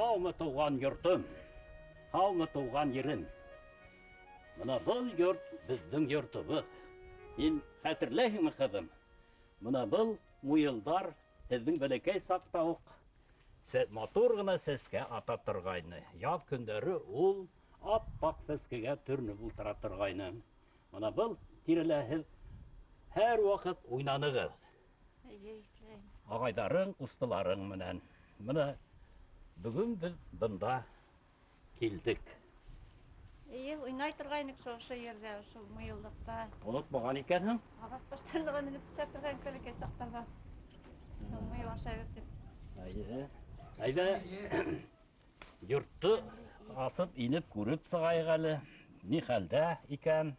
Һаумы, тыуған йортом, һаумы, тыуған ерем. Бына был йорт беҙҙең йортобоҙ. Һин хәтерләйһеңме, ҡыҙым? Бына был муйылдар һеҙҙең бәләкәй саҡта уҡ матур ғына сәскә ата торғайны. Яҙ көндәре ул аппаҡ сәскәгә төрөнөп ултыра торғайны. Бына был тирәлә һеҙ һәр ваҡыт уйнанығыҙ. Эйе, иҫләйем. Ағайҙарың, ҡустыларың менән. Бына бөгөн беҙ бында килдек. Эйе, уйнай торғайныҡ ошо ерҙә, ошо муйыллыҡта. Онотмаған икәнһең. Ағас баштарына ла менеп төшә торғайныҡ бәләкәй саҡтарҙа. Муйыл аша үтеп. Әйе. Әйҙә, йортто асып инеп күреп сығайыҡ әле. Ни хәлдә икән?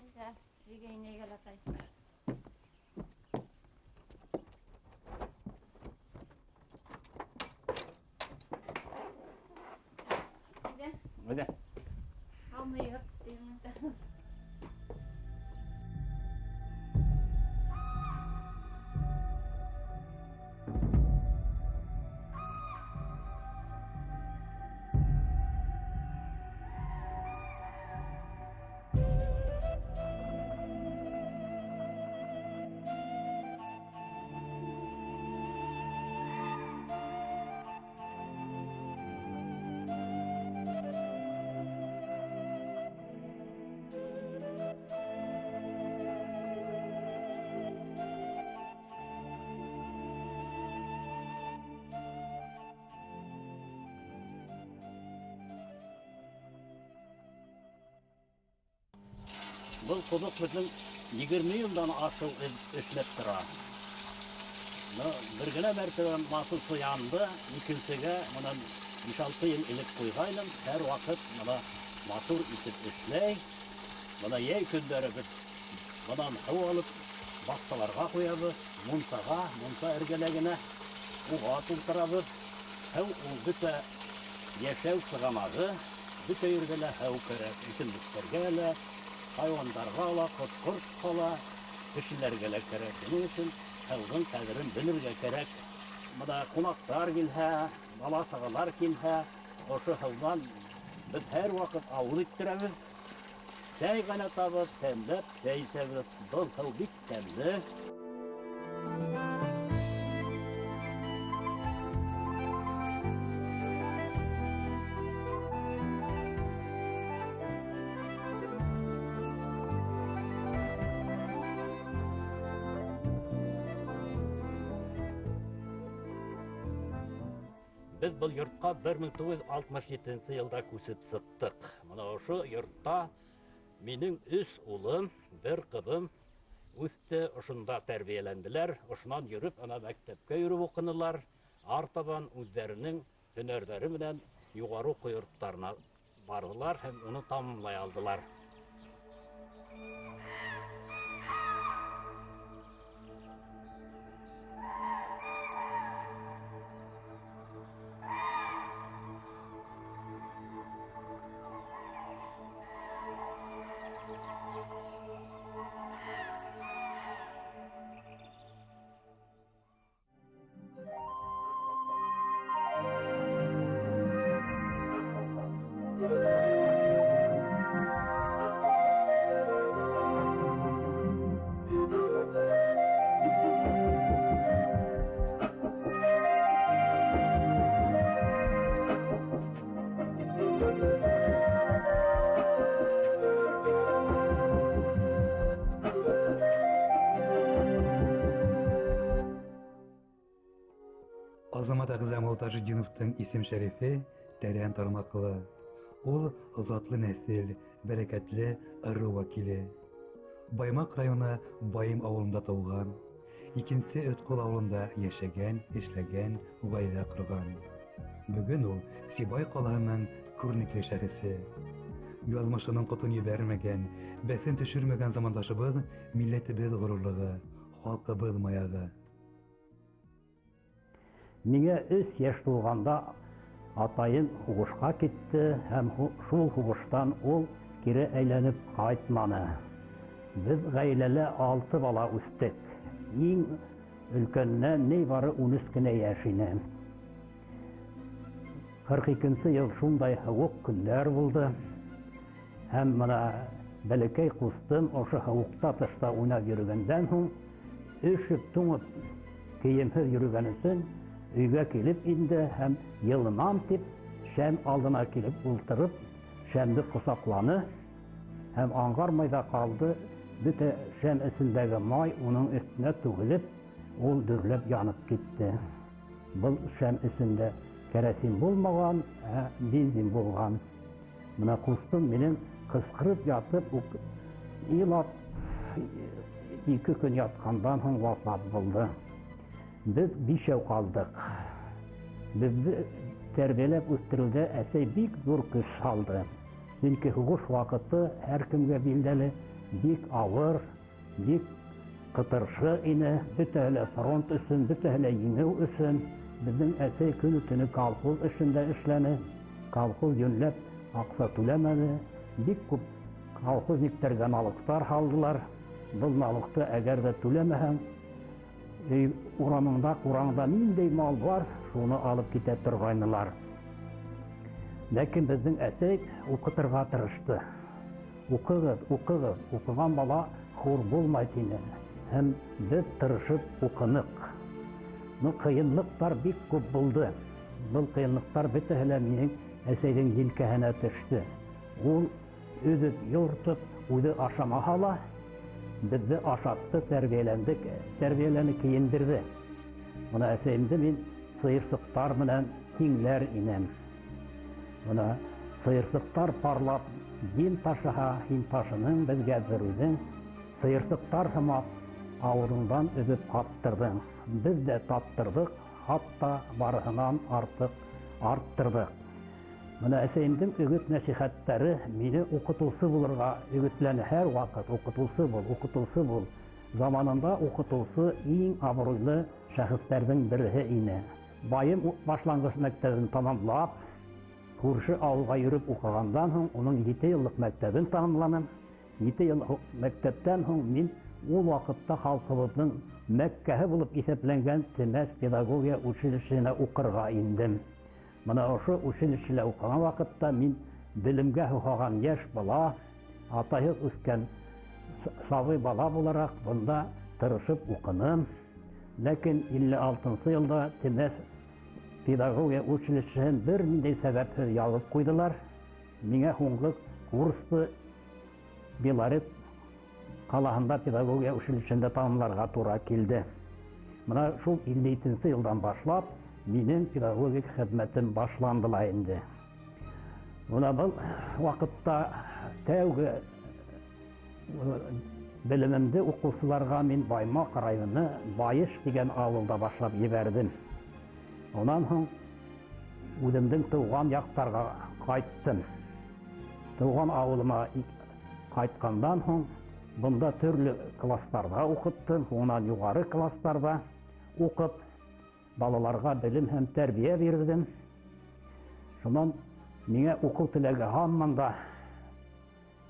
Әйҙә, өйгә инәйек әле, атай. Әйҙә. Әйҙә. Һаумы, йорт, тимен. Был ҡоҙоҡ беҙҙең 20 йылдан ашыу эшләп тора. Бер генә мәртәбә насосы янды, икенсегә бынан биш-алты йыл элек ҡуйғайным. Һәр ваҡыт бына матур итеп эшләй. Бына йәй көндәре беҙ бынан һыу алып баҡсаларға ҡуябыҙ, мунсаға, мунса эргәләгенә уға тултырабыҙ. Һыу ул бөтә йәшәү сығанағы, бөтә ергә лә һыу кәрәк, үҫемлектәргә лә, хайуандарға ла, ҡош-ҡортҡа ла, кешеләргә лә кәрәк. Шуның өсөн һыуҙың ҡәҙерен белергә кәрәк. Бына ҡунаҡтар килһә, бала-сағалар килһә, ошо һыуҙан беҙ һәр ваҡыт ауыҙ иттерәбеҙ. Сәй ҡайнатабыҙ, тәмләп сәй эсәбеҙ. Был һыу бик тәмле. Беҙ был йортҡа бер мең туғыҙ йөҙ алтмыш етенсе йылда күсеп сыҡтыҡ. Бына ошо йортта минең өс улым, бер ҡыҙым үҫте, ошонда тәрбиәләнделәр. Ошонан йөрөп, ана мәктәпкә йөрөп уҡынылар. Артабан үҙҙәренең һөнәрҙәре менән юғары уҡыу йорттарына барҙылар һәм уны тамамлай алдылар. Азамат Әғзәм улы Тажетдиновтың исем шәрифе тәрән тармаҡлы. Ул затлы нәҫел, бәрәкәтле ырыу вәкиле. Баймаҡ районы Байым ауылында тыуған, икенсе Өткол ауылында йәшәгән, эшләгән, ғаилә ҡорған. Бөгөн ул Сибай ҡалаһының күренекле шәхесе. Яҙмышының ҡотон ебәрмәгән, бәҫен төшөрмәгән замандашыбыҙ милләтебеҙ ғорурлығы, халҡыбыҙ маяғы. Миңә өс йәш тулғанда атайым һуғышҡа китте һәм шул һуғыштан ул кире әйләнеп ҡайтманы. Беҙ ғаиләлә 6 бала үҫтек. Иң өлкәненә ни бары 13 кенә йәш ине. 42 йыл шундай һыуыҡ көндәр булды. Һәм мына бәләкәй ҡустым ошо һыуыҡта тышта уйнап йөрөгәндән һуң өшөп туңып кейемһеҙ йөрөгән өсөн өйгә килеп инде һәм йылынам тип шәм алдына килеп ултырып шәмде ҡосаҡланы һәм аңғармай ҙа ҡалды, бөтә шәм эсендәге май уның өҫтөнә түгелеп, ул дөрләп янып китте. Был шәм эсендә кәрәсин булмаған, ә бензин булған. Мына ҡустым минең ҡысҡырып ятып, илап 2 көн ятҡандан һуң вафат булды. Беҙ бишәү ҡалдыҡ. Беҙҙе тәрбиәләп үҫтереүҙә әсәй бик ҙур көс һалды. Сөнки һуғыш ваҡыты һәр кемгә билдәле, бик ауыр, бик ҡытыршы ине. Бөтәһе лә фронт өсөн, бөтәһе лә еңеү өсөн. Беҙҙең әсәй көнө-төнө колхоз эшендә эшләне. Колхоз йүнләп аҡса түләмәне. Бик күп колхозниктәргә налогтар һалдылар. Был налогты әгәр ҙә түләмәһәң, өй урамыңда, ҡураңда ниндәй мал бар, шуны алып китә торғайнылар. Ләкин беҙҙең әсәй уҡытырға тырышты. Уҡығыҙ, уҡығыҙ, уҡыған бала хур булмай тине. Һәм беҙ тырышып уҡыныҡ. Ну, ҡыйынлыҡтар бик күп булды. Был ҡыйынлыҡтар бөтәһе лә минең әсәйҙең елкәһенә төштө. Ул өҙөп, йортоп, үҙе ашамаһа ла, беҙҙе ашатты, тәрбиәләндек, тәрбиәләне кейендерҙе. Бына әсәйемде мин сыйырсыҡтар менән тиңләр инем. Бына сыйырсыҡтар парлап ем ташыһа, һин ташының беҙгә бер үҙең. Сыйырсыҡтар һымаҡ ауыҙыңдан өҙөп ҡаптырҙың. Беҙ ҙә таптырҙыҡ, хатта барыһынан артыҡ арттырҙыҡ. Бына әсәйемдең өгөт-нәсихәттәре мине уҡытыусы булырға өгөтләне һәр ваҡыт. Уҡытыусы бул, уҡытыусы бул. Заманында уҡытыусы иң абруйлы шәхестәрҙең береһе ине. Байым башланғыс мәктәбен тамамлап, күрше ауылға йөрөп уҡығандан һуң уның 7 йыллыҡ мәктәбен тамамланым. 7 йыл мәктәптән һуң мин ул ваҡытта халҡыбыҙҙың Мәккәһе булып иҫәпләнгән Темәс педагогия училищеһына уҡырға индем. Бына ошо училищелә уҡыған ваҡытта мин белемгә һыуһаған йәш бала, атайһыҙ үҫкән сабый бала булараҡ бында тырышып уҡыным. Ләкин 56 йылда Темәс педагогия училищеһын бер ниндәй сәбәпһеҙ ябып ҡуйҙылар. Миңә һуңғы курсты Белорет ҡалаһында педагогия училищеһында тамамларға тура килде. Бына шул 57 йылдан башлап минең педагогик хеҙмәтем башланды ла инде. Бына был ваҡытта тәүге белемемде уҡыусыларға мин Баймаҡ районы Байыш тигән ауылда башлап ебәрҙем. Унан һуң үҙемдең тыуған яҡтарға ҡайттым. Тыуған ауылыма ҡайтҡандан һуң бында төрлө кластарҙа уҡыттым, унан юғары кластарҙа уҡып, балаларға белем һәм тәрбиә бирҙем. Шунан миңә уҡыу теләге һаман да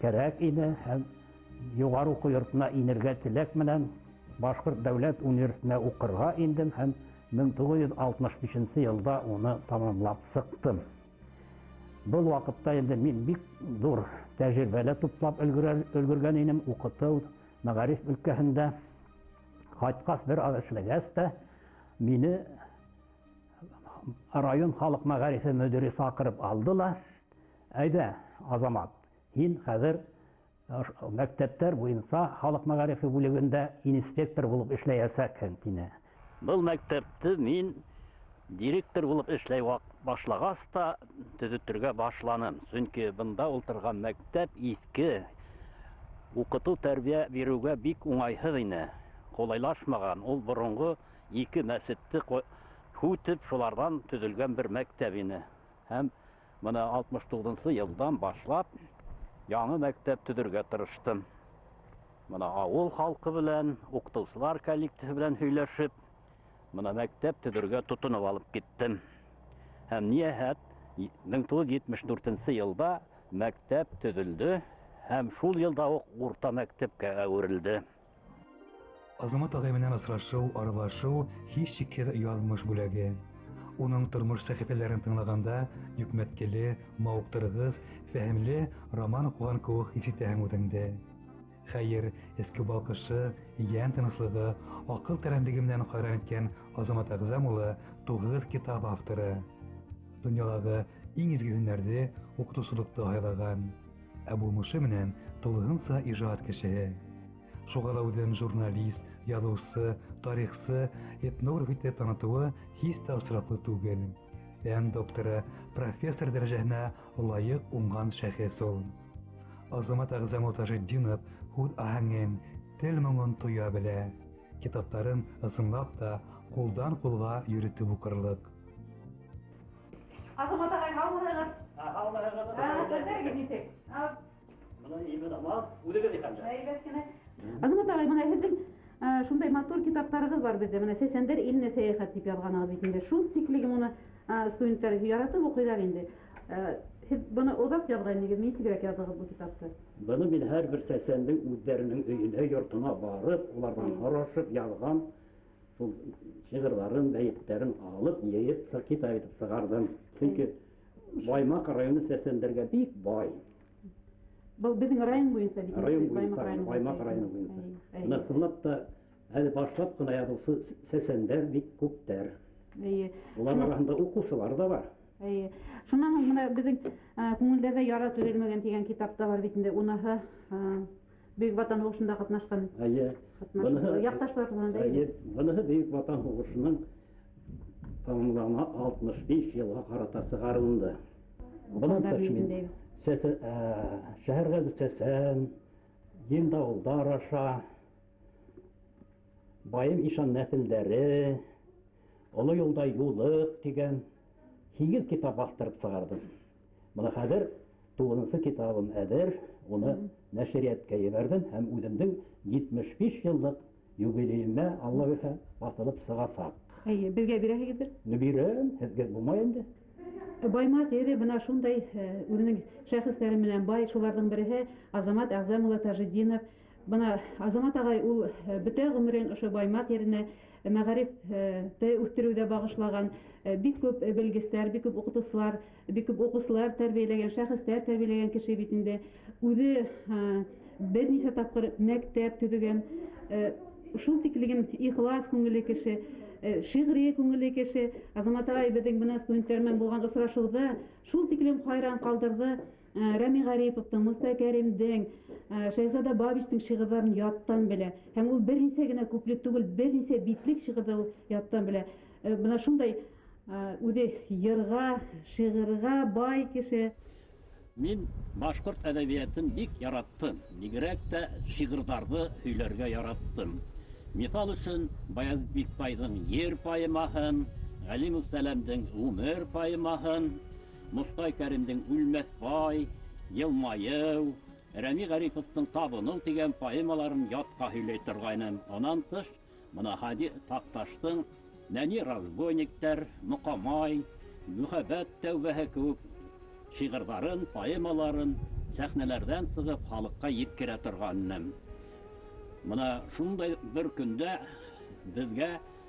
кәрәк ине һәм юғары уҡыу йортона инергә теләк менән Башҡорт дәүләт университетына уҡырға индем һәм 1965 йылда уны тамамлап сыҡтым. Был ваҡытта инде мин бик ҙур тәжрибә лә туплап өлгөргән инем уҡытыу, мәғариф өлкәһендә. Ҡайтҡас бер аҙ эшләгәс тә мине район халыҡ мәғарифе мөдире саҡырып алды ла, әйҙә, Азамат, һин хәҙер мәктәптәр буйынса халыҡ мәғарифе бүлегендә инспектор булып эшләйәсәкһең, тине. Был мәктәпте мин директор булып эшләй башлағас та төҙөтөргә башланым. Сөнки бында ултырған мәктәп иҫке, уҡытыу тәрбиә биреүгә бик уңайһыҙ ине. Ҡулайлашмаған, ул боронғо ике мәсетте һүтеп, шуларҙан төҙөлгән бер мәктәп ине. Һәм бына 69 йылдан башлап яңы мәктәп төҙөргә тырыштым. Бына ауыл халҡы белән, уҡытыусылар коллективы белән һөйләшеп, бына мәктәп төҙөргә тотоноп алып киттем. Һәм ниһайәт 1974 йылда мәктәп төҙөлдө һәм шул йылда уҡ урта мәктәпкә әүерелде. Азамат ағай менән осрашыу, аралашыу һис шикһеҙ яҙмыш бүләге. Уның тормош сәхифәләрен тыңлағанда йөкмәткеле, мауыҡтырғыс, фәһемле роман уҡыған кеүек хис итәһең үҙеңде. Хәйер, эске балҡышы, йән тыныслығы, аҡыл тәрәнлеге менән хайран иткән Азамат Әғзәм улы 9 китап авторы. Донъялағы иң изге һөнәрҙе уҡытыусылыҡты һайлаған. Ә булмышы менән тулыһынса ижад кешеһе. Шуға ла үҙен журналист, яҙыусы, тарихсы, этнограф итеп танытыуы һис тә осраҡлы түгел. Фән докторы, профессор дәрәжәһенә лайыҡ уңған шәхес ул. Азамат Әғзәм улы Тажетдинов һүҙ аһәңен, тел моңон тоя белә. Китаптарын ысынлап та ҡулдан ҡулға йөрөтөп уҡырлыҡ. Азамат ағай, һаумыһығыҙ? Һаумыһығыҙ. Хәлдәрегеҙ нисек? Бына имен аман, үҙегеҙ ни хәлдә? Әйбәт кенә. Азамат ағай, бына һеҙҙең шундай матур китаптарығыҙ бар беҙҙә. Бына Сәсәндәр иленә сәйәхәт тип яҙғанығыҙ бит инде. Шул тиклем уны студенттар яратып уҡыйҙар инде. Һеҙ быны оҙаҡ яҙғайнығыҙ, нисегерәк яҙҙығыҙ был китапты? Быны мин һәр бер сәсәндең үҙҙәренең өйөнә, йортона барып, уларҙан һорашып яҙған шул шиғырҙарын, бәйеттәрен алып, йыйып, китап итеп сығарҙым. Сөнки Баймаҡ районы сәсәндәргә бик бай. Был беҙҙең район буйынса бит инде, Район Баймаҡ буйынса, районы Баймаҡ буйынса. районы буйынса. Бына ысынлап та әле башлап ҡына яҙыусы сәсәндәр бик күптәр. Улар араһында уҡыусылар ҙа бар. Шунан һуң бына беҙҙең күңелдәрҙә яра төҙөлмәгән тигән китап та бар бит инде. Уныһы Бөйөк Ватан һуғышында ҡатнашҡан. Ҡатнашыусы яҡташлар тураһында. Быныһы Бөйөк Ватан һуғышының тамамланғанына 65 йылға ҡарата сығарылды. Бынан Уҡыуҙар тыш мин битендә. Шәһәрғәзе Сәсән, Ел-дауылдар аша, Байым ишан нәҫелдәре, Оло юлда юлыҡ тигән 8 китап баҫтырып сығарҙым. Бына хәҙер 9-нсы китабым әҙер, уны нәшриәткә ебәрҙем һәм үҙемдең 75 йыллыҡ юбилейемә, Алла бирһә, баҫылып сығасаҡ. Эйе, беҙгә бирәһегеҙҙер? Ни бирәм, һеҙгә булмай инде. Баймаҡ ере бына шундай үҙенең шәхестәре менән бай, шуларҙың береһе Азамат Әғзәм улы Тажетдинов. Бына Азамат ағай ул бөтә ғүмерен ошо Баймаҡ еренә мәғарифте үҫтереүҙә бағышлаған, бик күп белгестәр, бик күп уҡытыусылар, бик күп уҡыусылар тәрбиәләгән, шәхестәр тәрбиәләгән кеше бит инде. Үҙе бер нисә тапҡыр мәктәп төҙөгән, шул тиклем ихлас күңелле кеше, шиғри күңелле кеше. Азамат ағай беҙҙең бына студенттар менән булған осрашыуҙа шул тиклем хайран ҡалдырҙы. Рәми Ғариповтың, Мостай Кәримдең, Шәһзада Бабичтың шиғырҙарын яттан белә. Һәм ул бер нисә генә куплет түгел, бер нисә битлек шиғырҙы ул яттан белә. Бына шундай үҙе йырға, шиғырға бай кеше. Мин башҡорт әҙәбиәтен бик яраттым. Бигерәк тә шиғырҙарҙы һөйләргә яраттым. Миҫал өсөн Баязит Бикбайҙың Ер поэмаһын, Ғәлимов Сәләмдең Ғүмер поэмаһын, Мостай Кәримдең Үлмәҫ бай, Йылмайыу, Рәми Ғариповтың Табыныу тигән поэмаларын ятҡа һөйләй торғайным. Унан тыш, бына Һади Таҡташтың Нәни разбойниктар, Моҡамай, Мөхәббәт тәүбәһе кеүек шиғырҙарын, поэмаларын сәхнәләрҙән сығып халыҡҡа еткерә торғайным. Бына шундай бер көндә беҙгә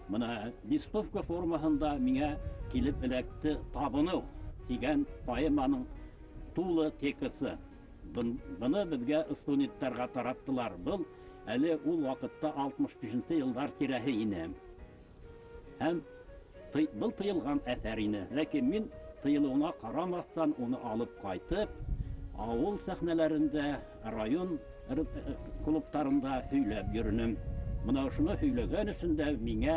бына листовка формаһында миңә килеп эләкте Табыныу тигән поэманың тулы тексты. Быны беҙгә студенттарға тараттылар. Был әле ул ваҡытта алтмыш бишенсе йылдар тирәһе ине. Һәм был тыйылған әҫәр ине. Ләкин мин тыйылыуына ҡарамаҫтан уны алып ҡайтып, ауыл сәхнәләрендә, район клубтарында һөйләп йөрөнөм. Бына ошоно һөйләгән өсөн дә миңә,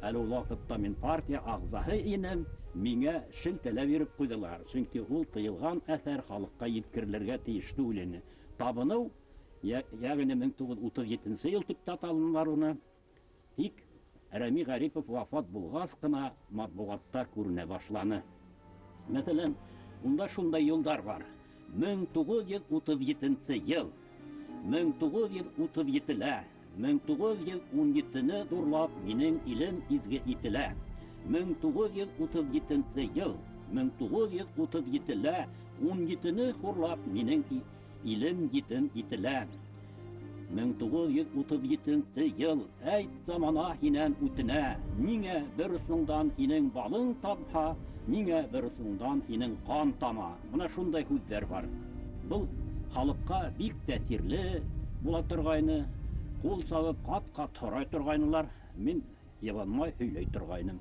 әле ул ваҡытта мин партия ағзаһы инем, миңә шелтәләп биреп ҡуйҙылар. Сөнки ул тыйылған әҫәр халыҡҡа еткерелергә тейеш түгел ине. Табыныу, йәғни мең туғыҙ утыҙ етенсе йыл тип тә аталынылар уны. Тик Рәми Ғарипов вафат булғас ҡына матбуғатта күренә башланы. Мәҫәлән, унда шундай юлдар бар. Мең туғыҙ йөҙ утыҙ етенсе йыл, мең туғыҙ йөҙ утыҙ етелә, мең туғыҙ йөҙ ун етене ҙурлап минең илем изге ителә. Мең туғыҙ йөҙ утыҙ етенсе йыл, мең туғыҙ йөҙ утыҙ етелә, ун етене хурлап минең илем етем ителә. 1937 йыл, әйт замана һинән үтенә, ниңә бер осоңдан һинең балың тамһа, ниңә бер осоңдан һинең ҡан тама. Бына шундай һүҙҙәр бар. Был халыҡҡа бик тәьҫирле була торғайны. Ҡул сабып ҡат-ҡат һорай торғайнылар. Мин йыбанмай һөйләй торғайным.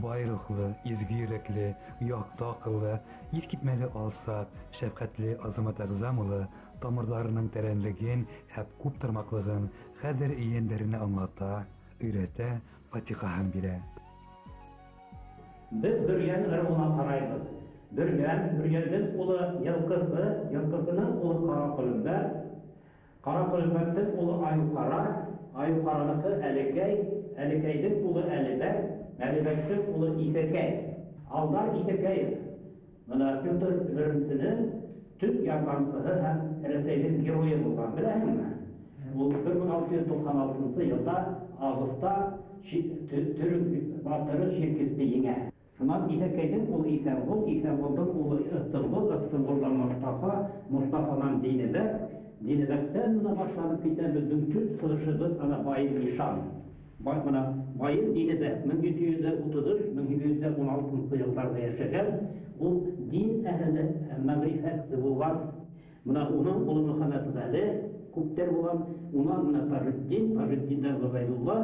Бай рухлы, изге йөрәкле, яҡты аҡыллы, иҫ китмәле алсаҡ, шәфҡәтле Азамат Әғзам улы тамырҙарының тәрәнлеген һәм күп тармаҡлығын хәҙер ейәндәренә аңлата, өйрәтә, фатихаһын бирә. Беҙ Бөрйән ырыуына ҡарайбыҙ. Бөрйән, Бөрйәндең улы Йылҡысы, Йылҡысының улы Ҡара Ҡөлөмбәт, Ҡара Ҡөлөмбәттең улы Айыуҡара, Айыуҡараныҡы Әлекәй, Әлекәйҙең улы Әлебәк, Әлебәктең улы Иҫәкәй. Алдар Иҫәкәев, бына Петр Беренсенең төп ярҙамсыһы һәм Рәсәйҙең геройы булған, беләһеңме? Ул 1696 йылда Ағыста төрөк батыры Ширкесте еңә. Шунан Иҫәкәйҙең улы Иҫәнғол, Иҫәнғолдоң улы Ыҫтынғол, Ыҫтынғолдан Мостафа, Мостафанан Динебәк, Динебәктән бына башланып китә беҙҙең төп сығышыбыҙ ана Байым Ишан. Бына Байым Динебәк 1733-1816 йылдарҙа йәшәгән, ул дин әһеле, мәғрифәтсе булған. Бына уның улы Мөхәммәтғәле күптәр булған, унан бына Тажетдин, Тажетдиндән Ғөбәйҙулла,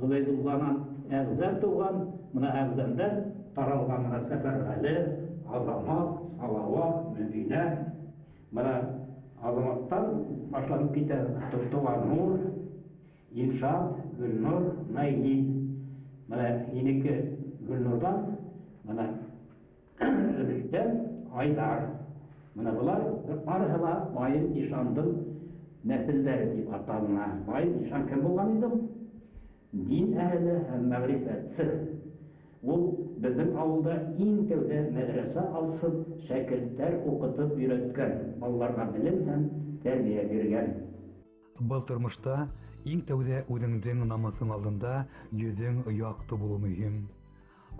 Ғөбәйҙулланан Әғзәм тыуған, бына Әғзәмдән таралған бына Сәфәрғәле, Азамат, Салауат, Мөбинә. Бына Азаматтан башланып китә Туғаннур, Илшат, Гөлнур, Наил. Бына инеке Гөлнурҙан, бына Рөстәм, Айҙар. Бына былар барыһы ла Байым Ишандың нәҫелдәре тип аталына. Байым Ишан кем булған инде ул? Дин әһеле һәм мәғрифәтсе. Ул беҙҙең ауылда иң тәүҙә мәҙрәсә асып, шәкерттәр уҡытып өйрәткән, балаларға белем һәм тәрбиә биргән. Был тормошта иң тәүҙә үҙеңдең намыҫың алдында йөҙөң яҡты булыу мөһим.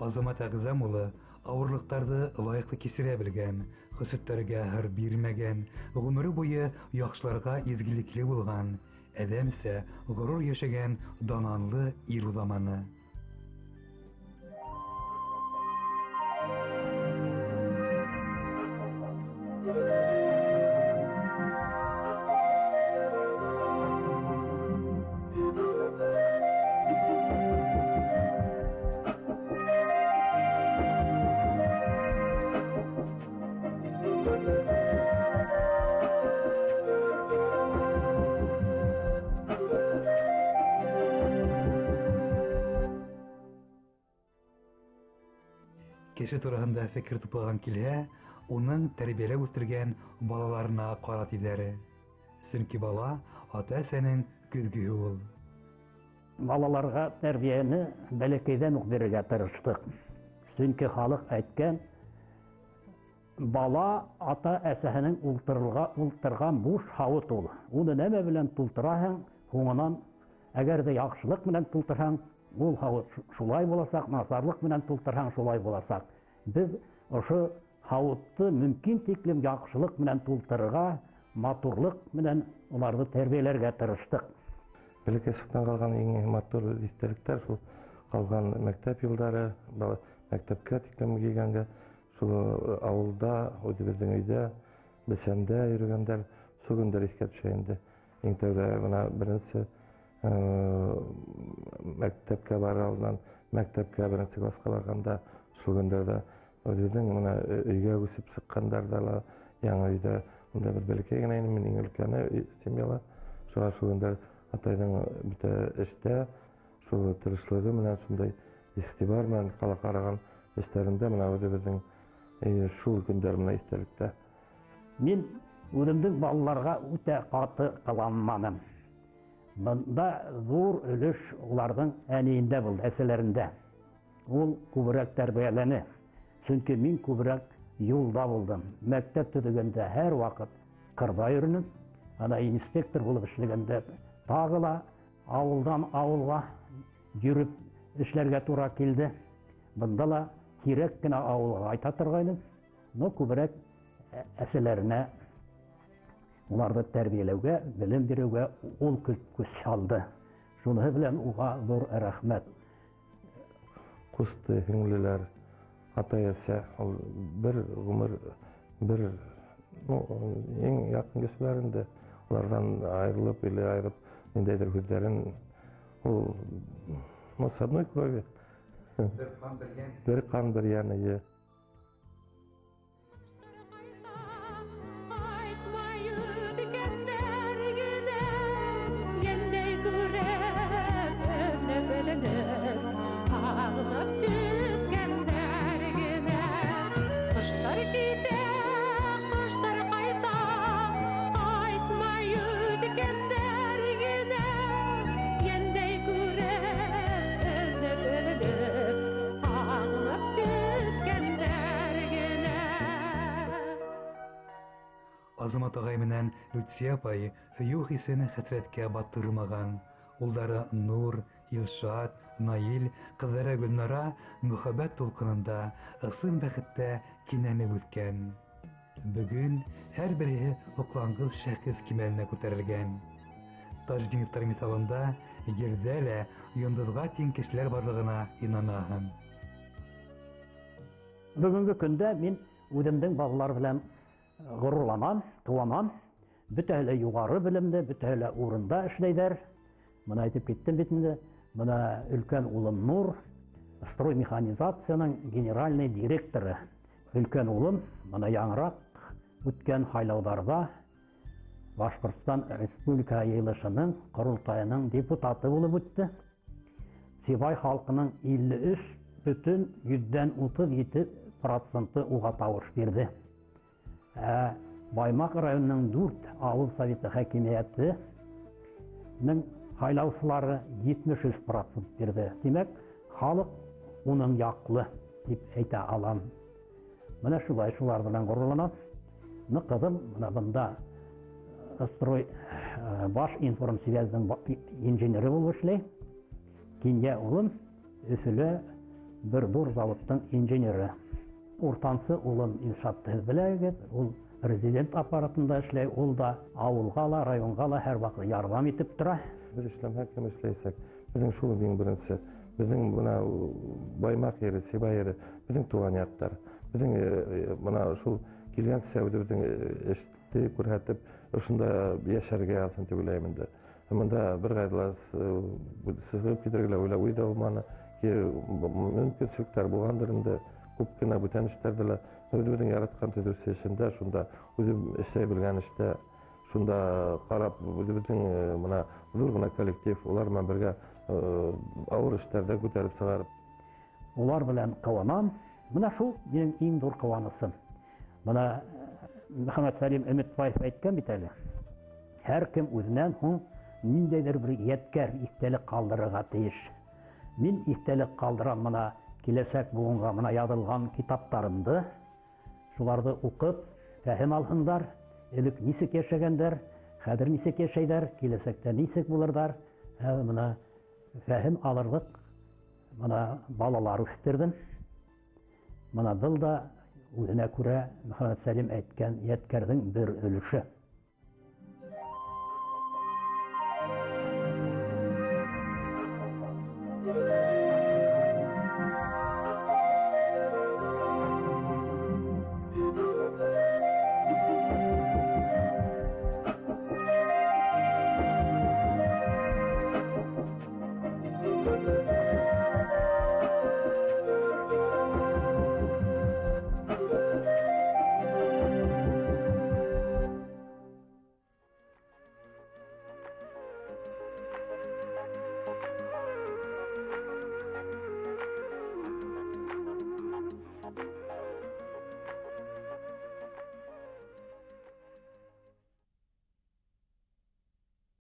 Азамат Әғзам улы ауырлыҡтарҙы лайыҡлы кисерә белгән, хөсөттәргә һыр бирмәгән, ғүмере буйы яҡшыларға изгелекле булған, әҙәмсә ғорур йәшәгән дананлы ир уҙаманы. Кеше тураһында фекер туплаған килһә, уның тәрбиәләп үҫтергән балаларына ҡара тиҙәре. Сөнки бала ата-әсәнең көҙгөһө ул. Балаларға тәрбиәне бәләкәйҙән үк бирергә тырыштыҡ. Сөнки халыҡ әйткән, бала ата-әсәһенең ултырған буш һауыт ул. Уны нәмә белән тултыраһың, һуңынан әгәр ҙә яҡшылыҡ менән тултырһаң, ул һауыт шулай буласаҡ, насарлыҡ менән тултырһаң шулай буласаҡ. Беҙ ошо һауытты мөмкин тиклем яҡшылыҡ менән тултырырға, матурлыҡ менән уларҙы тәрбиәләргә тырыштыҡ. Бәләкәй саҡтан ҡалған иң матур иҫтәлектәр шул ҡалған мәктәп йылдары, мәктәпкә тиклем килгәнгә, шул ауылда, үҙебеҙҙең өйҙә, бесәндә йөрөгәндәр, шул көндәр иҫкә төшә инде. Иң тәүҙә бына беренсе мәктәпкә барыр алдынан, мәктәпкә беренсе класҡа барғанда, шул көндәрҙә үҙебеҙҙең бына өйгә күсеп сыҡҡандарҙа ла, яңы өйҙә, унда беҙ бәләкәй генә инем, мин иң өлкәне семьяла. Шуға шул көндәр атайҙың бөтә эштә, шул тырышлығы менән, шундай иғтибар менән ҡала ҡараған эштәрендә бына үҙебеҙҙең шул көндәр менән иҫтәлектә. Мин үҙемдең балаларға үтә ҡаты ҡыланманым. Бында ҙур өлөш уларҙың әнейендә булды, әсәләрендә. Ул күберәк тәрбиәләне. Сөнки мин күберәк юлда булдым. Мәктәп төҙөгәндә һәр ваҡыт ҡырҙа йөрөнөм. Ана инспектор булып эшләгәндә тағы ла ауылдан ауылға йөрөп эшләргә тура килде. Бында ла һирәк кенә ауылға ҡайта торғайным. Но күберәк әсәләренә Уларҙы тәрбиәләүгә, белем биреүгә ул көс һалды. Шуныһы белән уға ҙур рәхмәт. Ҡусты, һеңлеләр, атай-әсә, ул бер ғүмер, бер, ну, иң яҡын кешеләр инде. Уларҙан айырылып, или айырып, ниндәйҙер һүҙҙәрен, ул, ну, с одной крови. Бер ҡан, бер йән. Бер ҡан, бер йән, эйе. Азамат ағай менән Лүтсиә апай һөйөү хисен хәсрәткә батырмаған. Улдары Нур, Илшат, Наил, ҡыҙҙары Гөлнара мөхәббәт тулҡынында, ысын бәхеттә кинәнеп үҫкән. Бөгөн һәр береһе һоҡланғыс шәхес кимәленә күтәрелгән. Тажетдиновтар миҫалында ерҙә лә йондоҙға тиң кешеләр барлығына инанаһың. Бөгөнгө көндә мин үҙемдең балалар белән ғорурланам, ҡыуанам. Бөтәһе лә юғары белемле, бөтәһе лә урында эшләйҙәр. Бына әйтеп киттем бит инде. Бына өлкән улым Нур, строймеханизацияның генеральный директоры. Өлкән улым бына яңыраҡ үткән һайлауҙарҙа Башҡортостан Республика Йыйылышының ҡоролтайының депутаты булып үтте. Сибай халҡының 53,37 проценты уға тауыш бирҙе. Баймаҡ районының 4 ауыл советы хакимиәтенең һайлаусылары 73% бирҙе. Тимәк, халыҡ уның яҡлы тип әйтә алам. Бына шулай шулар менән ғорурланам. Ны ҡыҙым бына бында строй баш информсвязьдың инженеры булып эшләй. Кинйә улым Өфөлә бер ҙур заводтың инженеры. Уртансы улым Илшатты һеҙ беләһегеҙ, ул президент аппаратында эшләй, ул да ауылға ла, районға ла һәр ваҡыт ярҙам итеп тора. Беҙ эшләмһәк, кем эшләйәсәк? Беҙҙең шул иң беренсе, беҙҙең бына Баймаҡ ере, Сибай ере, беҙҙең тыуған яҡтар. Беҙҙең бына шул килгәнсә үҙебеҙҙең эште күрһәтеп, ошонда йәшәргә яҙһын тип уйлайым инде. Бында бер ҡайҙа ла сығып китергә лә уйлап уй ҙа булманы. Мөмкинселектәр булғандыр инде, күп кенә бүтән эштәрҙе лә үҙебеҙҙең яратҡан төҙөүсе эшендә, шунда үҙем эшләй белгән эштә, шунда ҡарап үҙебеҙҙең бына ҙур ғына коллектив, улар менән бергә ауыр эштәрҙе күтәреп сығарып. Улар белән ҡыуанам. Бына шул минең иң ҙур ҡыуанысым. Бына Мөхәммәт Сәлим Өмөтбаев әйткән бит әле. Һәр кем үҙенән һуң ниндәйҙер бер ядкәр, иҫтәлек ҡалдырырға тейеш. Мин иҫтәлек ҡалдырам бына киләсәк быуынға бына яҙылған китаптарымды, шуларҙы уҡып, фәһем алһындар, элек нисек йәшәгәндәр, хәҙер нисек йәшәйҙәр, киләсәктә нисек булырҙар, бына фәһем алырлыҡ бына балалар үҫтерҙем. Бына был да үҙенә күрә Мөхәммәт Сәлим әйткән ядкәрҙең бер өлөшө.